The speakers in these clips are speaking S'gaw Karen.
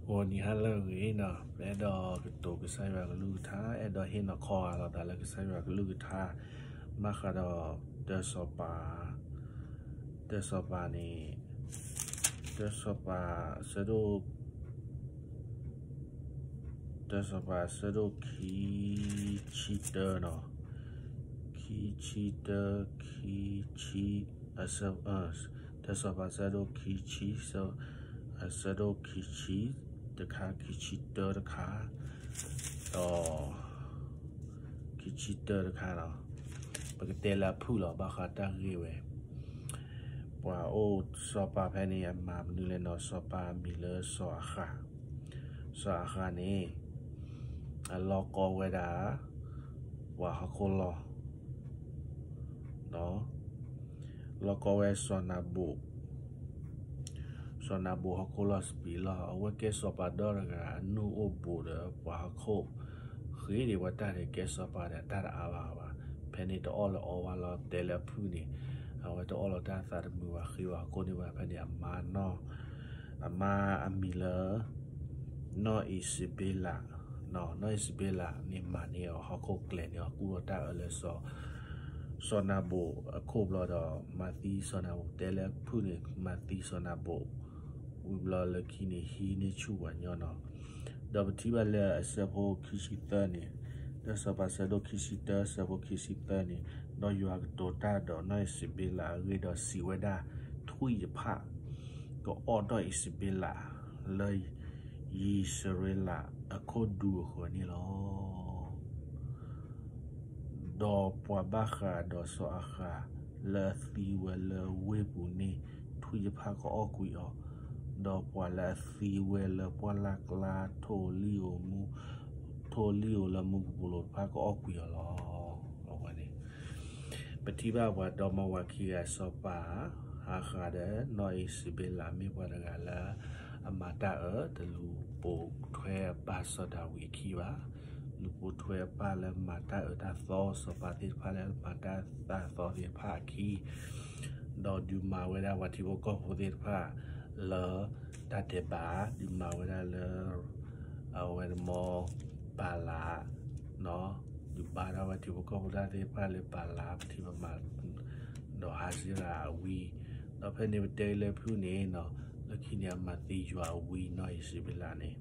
ဂီၤနံၤဟါလၢအဂ့ၤနီၤ, ပအဲၣ်ဒိးကတိၤကစၢ်ယွၤကလုၢ်ကထါ, အဲၣ်ဒိးဟ့ၣ်နီၤခီဂာ်လိာ်သးလၢကစၢ်ယွၤကလုၢ်ကထါ, ဘၣ်ဃးဒီး တၢစီၤပၤ, တၢစီၤပၤန့ၣ်, တၢစီၤပၤဆၢဒိၣ် တၢစီၤပၤဆၢဒိၣ်ခံ ဆံတၢနီၤ, ခံဆံတၢ ခံဆံ, တၢစီၤပၤဆၢဒိၣ်ခံဆံ, ဆၢဒိၣ်ခံဆံတခါ, ခံဆံတၢတခါ, ဒီး ခံဆံတၢတခါနီၤ, ပကတဲလၢအဖုၣ်လီၤ ဘၣ်ဃးတၢ်ဂ့ၢ်ဝဲ ပှၤအိၣ်စီၤပၤဖဲန့ၣ် အမၤမနုၤလဲၣ်နီၤ, စီၤပၤအမံၤလၢစီၤအဃၣ်, စီၤအဃၣ်န့ၣ် အလီၢ်ကီဝဲဒၣ် ပှၤဟီၣ်ခိၣ်လီၢ်, လီၢ်ကီဝဲစီၤနၤဘူၣ်, စီၤနၤဘူၣ်ဟီၣ်ခိၣ်လီၢ်စပံးလီၢ်, အဝဲကဲစီၤပၤဒီတဂၤ အနူၢ်အိၣ်ဘူးဒီးပှၤဟီၣ်ခိၣ်, ဃ့ဒံးဝဲတၢ်န့ၣ် ကဲစီၤပၤဒီးတၢ်တအါဘၣ်ဘၣ်, ဖဲန့ၣ်တအီၣ်လၢအီဘၣ်လီၤ, တဲလၢအဖုၣ်န့ၣ်, အဝဲတအီၣ်လီၤတၢ်သးတမုာ်ဘၣ်, ဃ့ဘၣ်ဟီၣ်ခိၣ်န့ၢ်ဘၣ်, ဖဲန့ၣ်အမါနီၢ်, အမါအမံၤလၢ နီၢ်အံးစဘ့လး, နီၢ်အံးစဘ့လးန့ၣ်မၤန့ၢ်အီၤ ဟီၣ်ခိၣ်ကျဲၤန့ၢ်အီၤ ကူၣ်ထီၣ်တၢ်အၢလၢစီၤ, စီၤနၤဘူၣ်အခိၣ်ဘျီဒီး မၤသံစီၤနၤဘူၣ်, တဲလၢအဖုၣ်န့ၣ် မၤသံစီၤနၤဘူၣ်, ဝံၤဘျီလၢခံန့ၣ် ဟံးန့ၢ်ဆူၣ်ပှၤညီနီၤ. ဒီးပထံၣ်ဘၣ်လၢအဆၢဖိခံဆံသၢန့ၣ်, တၢစီၤပၤဆၢဒိၣ်ခံဆံတၢ ဆၢဖိခံဆံသၢန့ၣ်, ဒီးယွၤကတိၤတၢ်ဒီးနီၢ်အံးစဘ့လးအဂ့ၢ်ဒီးစံးဝဲဒၣ်, ထွံၣ်တဖၣ် ကအီၣ်နီၢ်အံးစဘ့လး လၢယံးစရ့လးအခိၣ်ဒူအဃၢၤန့ၣ်လီၤ. ဒီးပှၤဘၣ်ဃးဒီးစီၤအဃၣ်လၢအသံဝဲလၢဝ့ၢ်ပူၤန့ၣ် ထွံၣ်တဖၣ်ကအီၣ်ကွံာ်အီၤ, ဒီးပှၤလၢအသံဝဲလၢပှၢ်လၢ်ကျါ ထိၣ်လံၣ်ဧိၤမူ, ထိၣ်လံၣ်ဧိၤလၢမူကပိာ်လိၤတဖၣ်ကအီၣ်ကွံာ်အီၤလီၤ. အဝဲန့ၣ် ပထံၣ်ဘၣ်ပှၤဒီမါဝၤခံဂၤ စီၤပၤအဃၣ်ဒီးနီၢ်အံးစဘ့လး မ့ၢ်ပှၤတဂၤလၢ အမၤတၢ်အၢ တလူၤပိာ်ထွဲအပၢ်စီၤဒၤဝံးအခံဘၣ်. လူၤပိာ်ထွဲအပၢ်လၢမၤတၢ်အၢတၢ်သီ, စီၤပၤသ့ၣ်တဖၣ်လၢမၤတၢ်အၢတၢ်သီသ့ၣ်တဖၣ်အခံ, ဒီးဒုးမၤဝဲဒၣ်ပှၤထံဖိကီၢ်ဖိသ့ၣ်တဖၣ်လၢတၢ်ဒဲးဘး, ဒုးမၤဝဲဒၣ်လၢ အဝဲတမီ ပၤလး, ဒုးဘါထီၣ်ဝဲထံဖိကီၢ်ဖိတၢ်သ့ၣ်တဖၣ်လၢပၤလး ပထံပမၤ ဒီးဟးစ့ရၤအဝံ, ဒီးဖဲန့ၣ်ပတဲလၢဖုၣ်န့ၣ်နီၤ, လၢခံန့ၣ်အမၤသံယွၤအဝံ နီၢ်အံးစဘ့လးန့ၣ်,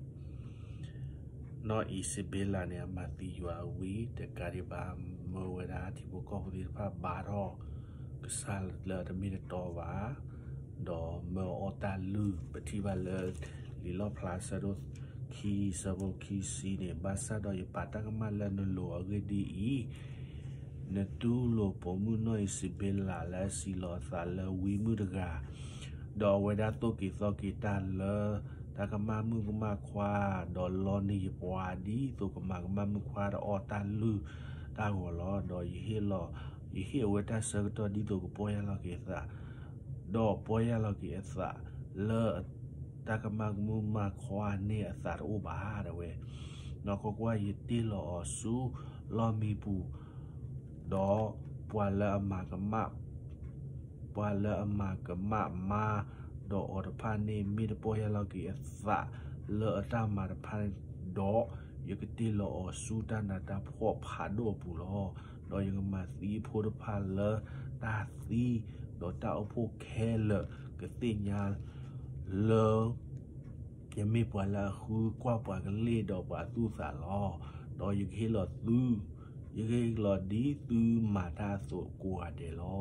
နီၢ်အံးစဘ့လးန့ၣ် အမၤသံယွၤအဝံ တကးဒံးဘၣ် မၢဝဲဒၣ်ထံဖိကီၢ်ဖိသ့ၣ်တဖၣ်ဘါထီၣ် ကစၢ်လၢအတမ့ၢ်တတီဘၣ်, ဒီးမၢအီၣ်တၢ်လုၢ်, ပထံၣ်ဘၣ်လၢ လံာ်လီၣ်ဖျါဆၢဒိၣ်ခံ ဆၢဖိခံဆံန့ၣ်, ဘၣ်ဆၣ်ဒီးယပာ်တၢ်ကမၣ်လၢနလိၤအဂ့ၢ်ဒ်အံၤ, နတူၢ်လိာ်ပိာ်မုၣ်နီၢ်အံးစဘ့လးလၢအစံးလီၤအသးလၢဝံမုၣ်တဂၤ, ဒီးအဝဲဒၣ်သိၣ်က့ၤသီက့ၤတၢ်လၢတၢ်ကမၣ်မုၣ်ကမၣ်ခွါ, ဒီးလီန့ၢ်ယပှၤဒ်သိးကမၤကမၣ်မုၣ်ခွါတအီၣ်တၢ်လုၢ်တၢ်ဂီၤလီၤ. ဒီးယဟ့ၣ်လီၤ, ယဟ့ၣ်အဝဲတၢ်ဆၢကတီၢ်ဒ်သိးကပီၢ်ယၢ်လီၤက့ၤအသး, ဒီးပီၢ်ယၢ်လီၤက့ၤအသးလၢ တၢ်ကမၣ်မုၣ်မၣ်ခွါန့ၣ်အသးတအိၣ်ဘၣ် တဲဝဲ. နီၢ်ကွၢ်ကွၢ်, ယတ့ၢ်လီၤအီၤဆူလီၢ်မံပူၤ, ဒီးပှၤလၢအမၤကမၣ် ပှၤလၢအမၤကမၣ်မါဒီးအီၤတဖၣ်န့ၣ် မ့ၢ်တပီၢ်ယၢ်လီၤက့ၤအသးလၢအတၢ်မၤတဖၣ်, ဒီးယကတ့ၢ်လီၤအီၤဆူတၢ်နးတၢ်ဖှီၣ်ဖးဒိၣ်အပူၤလီၤ. ဒီးယကမၤသံအဖိတဖၣ်လၢတၢ်သံ, ဒီးတၢ်အိၣ်ဖှိၣ်ခဲလၢာ်ကသ့ၣ်ညါလၢ ယမ့ၢ်ပှၤလၢအဃုကွၢ်ပှၤကလ့ၢ်ဒီးပှၤသူၣ်သးလီၤ. ဒီးယကဟ့ၣ်လီၤသု, ယကဟ့ၣ်လီၤဒ်သုမၤတၢ်အသိးကိးဂၤဒဲးလီၤ.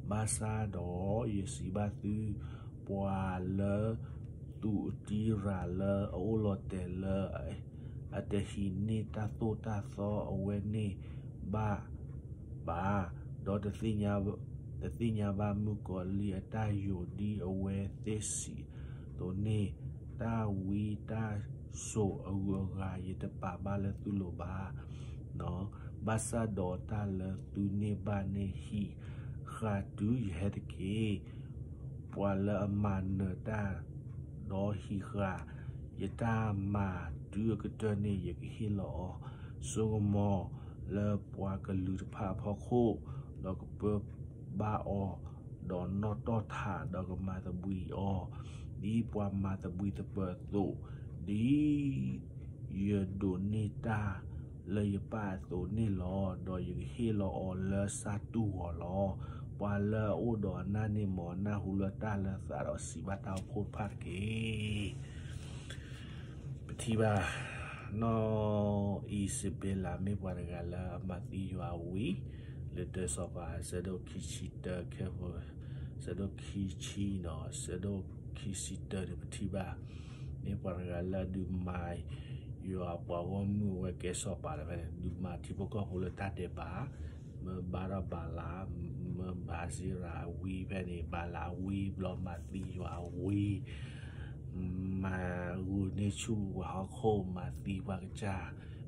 ဘၣ်ဆၣ်ဒီးယစံးဘၣ်သု, ပှၤလၢသူးအတံရၤလၢအအိၣ်လီၤတဲာ်လၢ အတဟံးန့ၢ်တၢ်သိၣ်တၢ်သီအဝဲန့ၣ်ဘၣ်ဘၣ်, ဒီးတသ့ၣ်ညါဘၣ်မုၣ်ကီၤလံၢ်အတၢ်ယိာ်ဒ်အဝဲသ့ၣ်စံးအသိးန့ၣ်, တၢ်ဝံတၢ်စိာ်အဂုၤအဂၤ ယတပာ်ဘၣ်လၢသုလိၤဘၣ်. ဘၣ်ဆၣ်ဒီးတၢ်လၢသုန့ၢ်ဘၣ်န့ၣ်ဟံးဃာ်တုၤယဟဲတက့ၢ်. ပှၤလၢအမၤနၢၤတၢ် ဒီးဟံးဃာ်ယတၢ်မၤတုၤအကတၢၢ်န့ၣ် ယကဟ့ၣ်လီၤအီၤ, ဆိကမိၣ်လၢပှၤကလုာ်တဖၣ်အဖီခိၣ်, ဒီးကပၢဘၣ်အီၤ, ဒီးနီၣ်တီၢ်ထး, ဒီးကမၤသဘှံးအီၤ, ဒ်ပှၤမၤသဘှံးသပၢၤအသိး, ဒ်ယဒိးန့ၢ်တၢ်လၢယပၢ်အသိးန့ၣ်လီၤ. ဒီးယကဟ့ၣ်လီၤအီၤလၢဆၣ်တူၢ်ဂီၤလီၤ. ပှၤလၢအအိၣ်ဒီးအနၢ်န့ၣ် မ်အနၢ်ဟူလၢတၢ်လၢသးဒီးစံးဘၣ်တၢ်အိၣ်ဖှိၣ်တဖၣ်တက့ၢ်. ပထံၣ်ဘၣ် နီၢ်အံးစဘ့လး မ့ၢ်ပှၤတဂၤလၢအမၤသံယွၤဝံၤ, လၢတၢစီၤပၤ ဆၢဒိၣ်ခံဆံတၢ ခဲဖိ ဆၢဒိၣ်ခံဆံနီၤ ဆၢဒိၣ်ခံဆံတၢန့ၣ် ပထံၣ်ဘၣ် မ့ၢ်ပှၤတဂၤလၢအဒုးမၤ ယွၤအပှၤဂီၢ်မုၢ်အဝဲကဲစီၤပၤလၢဖဲန့ၣ် ဒုးမၤထံဖိကီၢ်ဖိလၢတၢ်ဒဲးဘး, မၢဘါထီၣ်ဘၤလး, မၢဘၤစ့ရၤအဝံဖဲန့ၣ် ဘၤလးအဝံ ဘျီမၤသံယွၤအဝံ မၤဂုာ်န့ၢ်ဆူၣ်ပှၤဟီၣ်ခိၣ် မၤသံပှၤကစၢ်,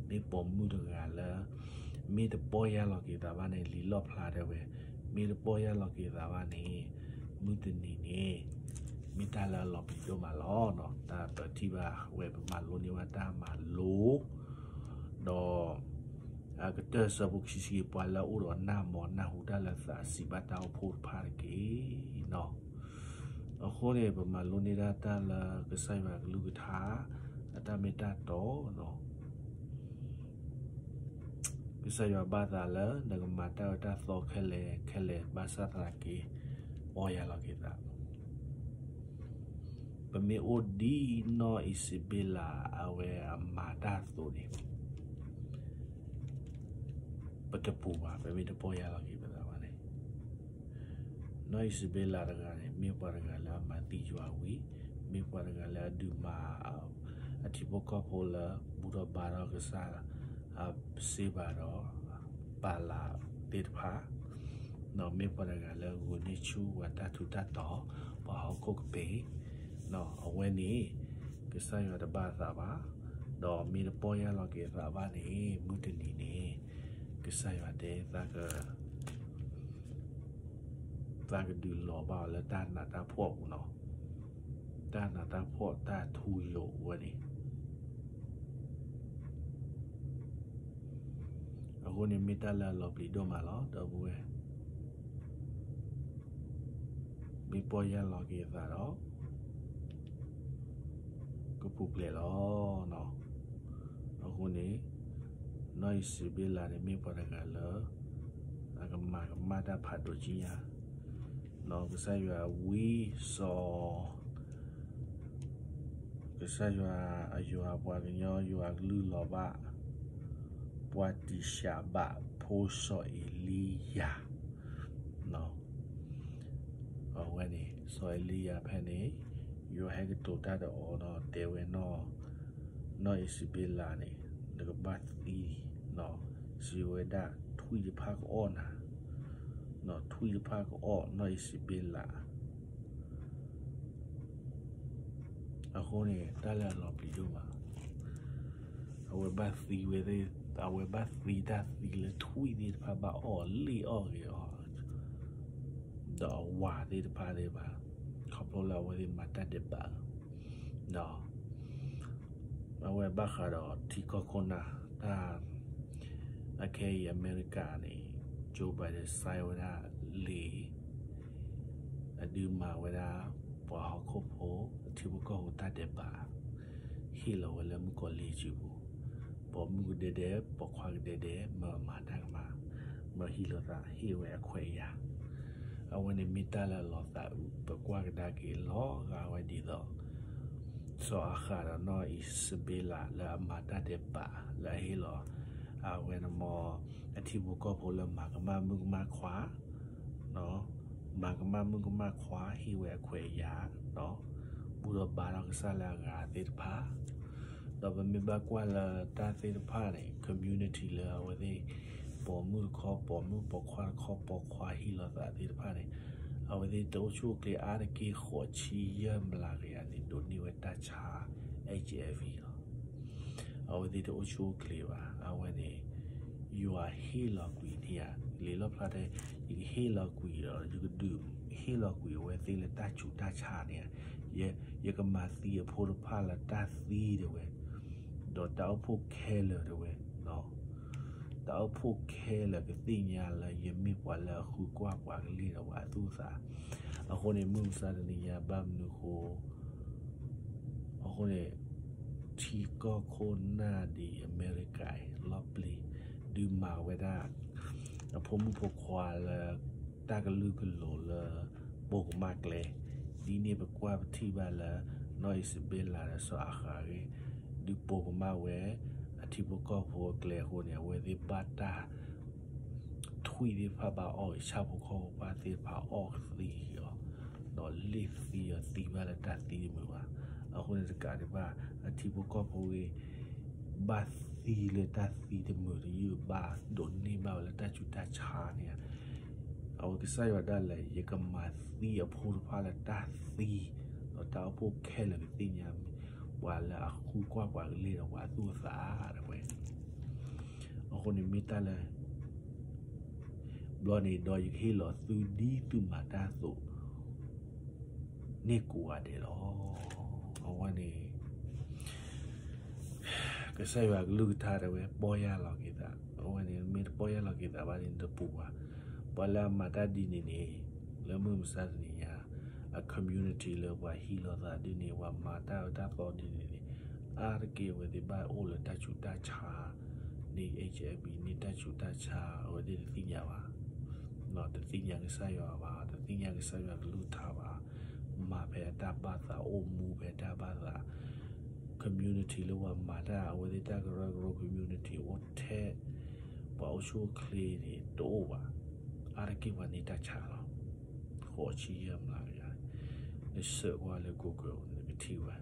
မ့ၢ်ပိာ်မုၣ်တဂၤလၢ မ့ၢ်တပီၢ်ယၢ်လီၤက့ၤသးဘၣ်န့ၣ် လံာ်လီၣ်ဖျါတဲဝဲ, မ့ၢ်တပီၢ်ယၢ်လီၤက့ၤသးဘၣ်န့ၣ် မုၢ်တနံၤန့ၣ် မ့ၢ်တၢ်လၢအလီၤပျံၤဒိၣ်မးလီၤ. တၢ်ပထံၣ်ဘၣ်ဝဲ ပမၤလိန့ၢ်ဘၣ်တၢ်မၤလိ ဒီး အကတၢၢ်ဆၢဖိခံဆံ ပှၤလၢအအိၣ်ဒီးနၢ် မ်အနၢ်ဟူတၢ်လၢသး စံးဘၣ်တၢ်အိၣ်ဖှိၣ်တဖၣ်တက့ၢ်. အဃိန့ၣ် ပမၤလိန့ၢ်ဒၣ်တၢ်လၢကစၢ်ယွၤကလုၢ်ကထါ အတၢ်မ့ၢ်တၢ်တီ ကစၢ်ယွၤဘၣ်သးလၢ နကမၤတၢ်အၢတၢ်သီခဲလၢာ်ခဲလၢာ် ဘၣ်ဆၣ်သနာ်က့ ပီၢ်ယၢ်လီၤက့ၤသး ပမ့ၢ်အိၣ်ဒ်နီၢ်အံးစဘ့လး အဝဲအမၤတၢ်အသိးန့ၣ် ပတပူၤဘၣ်, ပမ့ၢ်တပီၢ်ယၢ်လီၤက့ၤပသးဘၣ်န့ၣ်. နီၢ်အံးစဘ့လးတဂၤန့ၣ် မ့ၢ်ပှၤတဂၤလၢအမၤသံယွၤဝံၤ, မ့ၢ်ပှၤတဂၤလၢအဒုးမၤ အထံဖိကီၢ်ဖိလၢ ဘူၣ်ထီၣ်ဘါထီၣ်ကစၢ် စ့ဘၤဒီး ဘၤလးသ့ၣ်တဖၣ်, ဒီးမ့ၢ်ပှၤတဂၤလၢဂုာ်န့ၢ်ဆူၣ်ပှၤတၢ်ထူးတၢ်တီၤ ပှၤဟီၣ်ခိၣ်ကပ့ၤ, အဝဲန့ၣ် ကစၢ်ယွၤတဘၣ်အသးဘၣ်, ဒီးမ့ၢ်တပီၢ်ယၢ်လီၤက့ၤအသးဘၣ်န့ၣ် မုၢ်တနံၤန့ၣ် ကစၢ်ယွၤတဲ သးကဒုးလီၤဘၣ်အီၤလၢတၢ်နးတၢ်ဖှီၣ်ပူၤနီၤ, တၢ်နးတၢ်ဖှီၣ်တၢ်ထူယိာ်ဝဲန့ၣ် အဃိန့ၣ်မ့ၢ်တၢ်လၢအလီၤပျံၤဒိၣ်မးလီၤ ဒီပုၢ်ဝဲၢ်, မ့ၢ်ပီၢ်ယၢ်လီၤက့ၤအသးဒီး ကပူၤဖျဲးလီၤ. အဃိန့ၣ် နီၢ်အံးစဘ့လးန့ၣ် မ့ၢ်ပှၤတဂၤလၢ အကမၤကမၣ်တၢ်ဖးဒိၣ်ကံညါ, ကစၢ်ယွၤဝံစီၤ ကစၢ်ယွၤအယွၤပှၤကညီယွၤကလုၢ်လီၤဘၣ် ပှၤတံၡဘးဖိစီၤအ့လံယၤ, အဝဲန့ၣ် စီၤအ့လံယၤဖဲန့ၣ် ယွၤဟဲကတိၤတၢ်ဒီးအီၤဒီးတဲဝဲ နီၢ်အံးစဘ့လးန့ၣ် နကဘၣ်သံ, စံးဝဲဒၣ် ထွံၣ်တဖၣ်ကအီၣ်နၤ, ထွံၣ်တဖၣ်ကအီၣ်နီၢ်အံးစဘ့လး အဃိန့ၣ် တၢ်လၢအလီၤပျံၤဒိၣ်မး, အဝဲဘၣ်သံဝဲ, အဝဲဘၣ်သံတၢ်သံလၢထွံၣ်သ့ၣ်တဖၣ်ဘၣ်အီၣ်လ့ၣ်အီၣ်ဂ့ၤအီၤ, ဒီးအဝၤသ့ၣ်တဖၣ်သ့ၣ်ဘၣ်, ခီဖျိလၢအဝဲသ့ၣ်မၤတၢ်ဒဲးဘး, အဝဲဘၣ်ဃးဒီးထံကီၢ်ခိၣ်နၢ်တၢ် အခဲအံၤအမဲရကၤန့ၣ် Joe Biden sign ဝဲဒၣ်လံာ် အဒုးမၤဝဲဒၣ် ပှၤဟီၣ်ခိၣ်ဖိ ထံဖိကီၢ်ဖိတၢ်ဒဲးဘး ဟ့ၣ်လီၤဝဲလၢမုၣ်ကီၤလံၢ်အစုပူၤ, ပိာ်မုၣ်ကဒဲဒဲး ပိာ်ခွါကဒဲဒဲး မၢအမၤတၢ်ကမၣ်, မၢဟ့ၣ်လိာ်သးဟ့ၣ်ဝဲအခွဲးအယာ်, အဝဲန့ၣ်မ့ၢ်တၢ်လၢအလီၤသးအုး ပကွၢ်ကဒါက့ၤလီၤဂာ်ဝဲဒ်သိး စီၤအၤဃးဒီးနီၢ်အံးစဘ့လးလၢအမၤတၢ်ဒဲးဘးလၢအဟ့ၣ်လီၤ အဝဲန့ၣ်မ့ၢ် အထံဖိကီၢ်ဖိလၢမၤကမၣ်မုၣ်ကမၣ်ခွါ မၤကမၣ်မုၣ်ကမၣ်ခွါ ဟ့ၣ်ဝဲအခွဲးအယာ်, ဘူၣ်ထီၣ်ဘါထီၣ်ကစၢ်လၢအဂၤသ့ၣ်တဖၣ်, ဒီးပမ့ၢ်ဘၣ်ကွၢ်လၢတၢ်သ့ၣ်တဖၣ်န့ၣ် community လၢအဝဲသ့ၣ် ပိာ်မုၣ်တခီ ပိာ်မုၣ် ပိာ်ခွါတခီ ပိာ်ခွါဟ့ၣ်လီၤသးသ့ၣ်တဖၣ်န့ၣ် အဝဲသ့ၣ်တအိၣ်ဆူၣ်အိၣ်ချ့အါတက့ၢ် ဃိးဆံယဲၢ်မျးကယၤန့ၣ် ဒိးန့ၢ်ဝဲတၢ်ဆါ HIV လီၤ. အဝဲသ့ၣ်တအိၣ်ဆူၣ်အိၣ်ချ့ဘၣ်. အဝဲန့ၣ် ယွၤဟ့ၣ်လီၤကွံာ်န့ၢ်ယၤ, လံာ်လီၣ်ဖျါတဲ ယကဟ့ၣ်လီၤကွံာ်ဒီး ယကဒုးဟ့ၣ်လီၤကွံာ်အဝဲသ့ၣ်လၢတၢ်ဆူးတၢ်ဆါန့ၣ်, ယကမၤသံအဖိတဖၣ်လၢတၢ်သံတဲဝဲ, ဒီးတၢ်အိၣ်ဖှိၣ်ခဲလၢာ်တဲဝဲ တၢ်အိၣ်ဖှိၣ်ခဲလၢာ်ကသ့ၣ်ညါလၢယမ့ၢ်ပှၤလၢအဃုကွၢ်ပှၤကလုာ်ဒီးပှၤအသူၣ်အသး. အဃိန့ၣ် မုၢ်မဆါတနံၤညါဘၣ်မနုၤအဃိ, အဃိန့ၣ် ထံကီၢ်ခိၣ်နၢ်ဒ်အမဲရကၤအံၤ လီၤပျံၤ ဒုးမၤဝဲဒၣ် အဖိမုၣ်ဖိခွါလၢ တၢ်ကလုာ်ကလိၤလၢ ပိာ်ကမၣ်ကျဲ ဒ်န့ၣ်ပကွၢ်ပထံၣ်ဘၣ်လၢ နီၢ်အံးစဘ့လးဒီးစီၤအၤဃးအဂ့ၢ် ဒုးပိာ်ကမၣ်ဝဲ အထံဖိကီၢ်ဖိအကျဲအဃိန့ၣ် အဝဲသ့ၣ်ဘၣ်တၢ် ထွံၣ်သ့ၣ်တဖၣ်ဘၣ်အီၣ်ဂ့ၤ ဆၣ်ဖိကီၢ်ဖိသ့ၣ်တဖၣ်အီၣ်သံအီၤ ဒီးလ့ၣ်သံအီၤ သံဘၣ်လၢတၢ်သံတမုာ်ဘၣ်. အဃိန့ၣ်တကးဒံးဘၣ် အထံဖိကီၢ်ဖိဂ့ၤ ဘၣ်သံလၢတၢ်သံတမုာ်တယုၢ် ဘၣ်ဒိးန့ၢ်ဘၣ်ဝဲလၢတၢ်ဆူးတၢ်ဆါန့ၣ် အဝဲကစၢ်ယွၤဒၣ်လဲာ် ယကမၤသံအဖိတဖၣ်လၢတၢ်သံ ဒီးတၢ်အိၣ်ဖှိၣ်ခဲလၢာ်ကသ့ၣ်ညါ ပှၤလၢအဃုကွၢ်ပှၤကလုၢ်ဒီးပှၤအသူၣ်အသးဝဲ အဃိန့ၣ်မ့ၢ်တၢ်လၢ ဘျီန့ၣ်ဒီးယကဟ့ၣ်လီၤသုဒ်သုမၤတၢ်အသိး န့ၢ်ကိးဂၤဒဲးလီၤ. အဝဲန့ၣ် ကစၢ်ယွၤကလုၢ်ကထါတဲဝဲ ပီၢ်ယၢ်လီၤက့ၤသး အဝဲန့ၣ် မ့ၢ်တပီၢ်ယၢ်လီၤက့ၤသးဘၣ်န့ၣ် တပူၤဘၣ်. ပှၤလၢအမၤတၢ်ဒ်န့ၣ်န့ၣ် လၢမုၢ်မဆါတနံၤညါ အ community လၢပှၤဟံးလိာ်သးဒ်န့ၣ် ပှၤမၤတၢ်အၢတၢ်သီဒ်န့ၣ်န့ၣ် အါတက့ၢ်အဝဲသ့ၣ်ဘၣ်အိၣ်လၢတၢ်ဆူးတၢ်ဆါ န့ၣ် HIV န့ၢ်တၢ်ဆူးတၢ်ဆါ အဝဲသ့ၣ်တသ့ၣ်ညါဘၣ် တသ့ၣ်ညါကစၢ်ယွၤဘၣ် တသ့ၣ်ညါကစၢ်ယွၤကလုၢ်ကထါဘၣ် မၤဖဲအတၢ်ဘၣ်သး အိၣ်မူဖဲတၢ်ဘၣ်သး community လၢပှၤမၤတၢ် အဝဲသ့ၣ်တၢ်ကရၢကရိ community အိၣ်ထဲ ပှၤအိၣ်ဆူၣ်အိၣ်ချ့န့ၣ် တအိၣ်ဘၣ်. အါတက့ၢ်ပှၤန့ၢ်တၢ်ဆါလီၤ. ဃိးဆံယဲၢ်မျးကယၤ နဆၢကွၢ်လၢ Google နကထံၣ်ဝဲ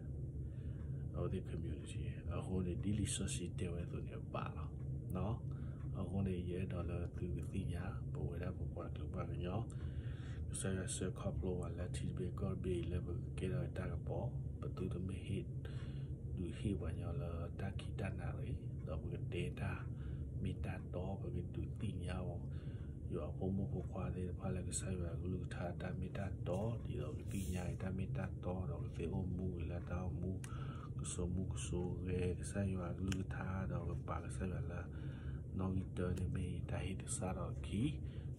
အဝဲသ့ၣ် community အဃိန့ၣ် ဒ်လံာ်စီဆှံတဲဝဲအသိးန့ၣ် အဘၣ်လီၤ. အဃိန့ၣ် ယအဲၣ်ဒိးလၢသုကသ့ၣ်ညါ ပဝဲဒၣ်ပပှၤကလုာ်ပှၤကညီ ကစၢ်ယွၤစၢခီဖျိပှၤလၢထံတဘ့ၣ်ကီၢ်တဘ့ၣ်အံၤ လၢပကကဲထီၣ်တၢ်ကပီၤ ပသုတမ့ၢ်ဟ့ၣ် ဒုးဟ့ၣ်ပှၤညီလၢတၢ်ခံးတၢ်နၤရံၣ် ဒီးပကတဲတၢ်မ့ၢ်တၢ်တီ ပကဒုးသ့ၣ်ညါအီၤ ယွၤအဖိမုၣ်ဖိခွါသ့ၣ်တဖၣ်လၢကစၢ်ယွၤကလုၢ်ကထါ တၢ်မ့ၢ်တၢ်တီ ဒ်သိးကသ့ၣ်ညါအံၤတၢ်မ့ၢ်တၢ်တီ ဒီးကသ့အိၣ်မူဂ့ၤလၢတၢ်အိၣ်မူ ကစိာ်မူကစိာ်ဂဲၤကစၢ်ယွၤကလုၢ်ကထါ ဒီးကပာ်ကစၢ်ယွၤလၢ နီၣ်ဂံၢ်တၢန့ၣ်မ့ၢ်တၢ်ဟ့ၣ်သဆၣ်ဒီးအခံ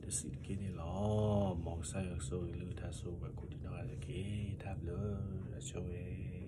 တဆံးတက့ၢ်န့ၣ်လီၤ. မ်ကစၢ်ယွၤကဆိၣ်ဂ့ၤကလုၢ်ကထါဆိပှၤကိးဒံးနီၢ်ဂၤဒဲးတက့ၢ်. တၢ်ဘျုး အဆိၣ်ဂ့ၤ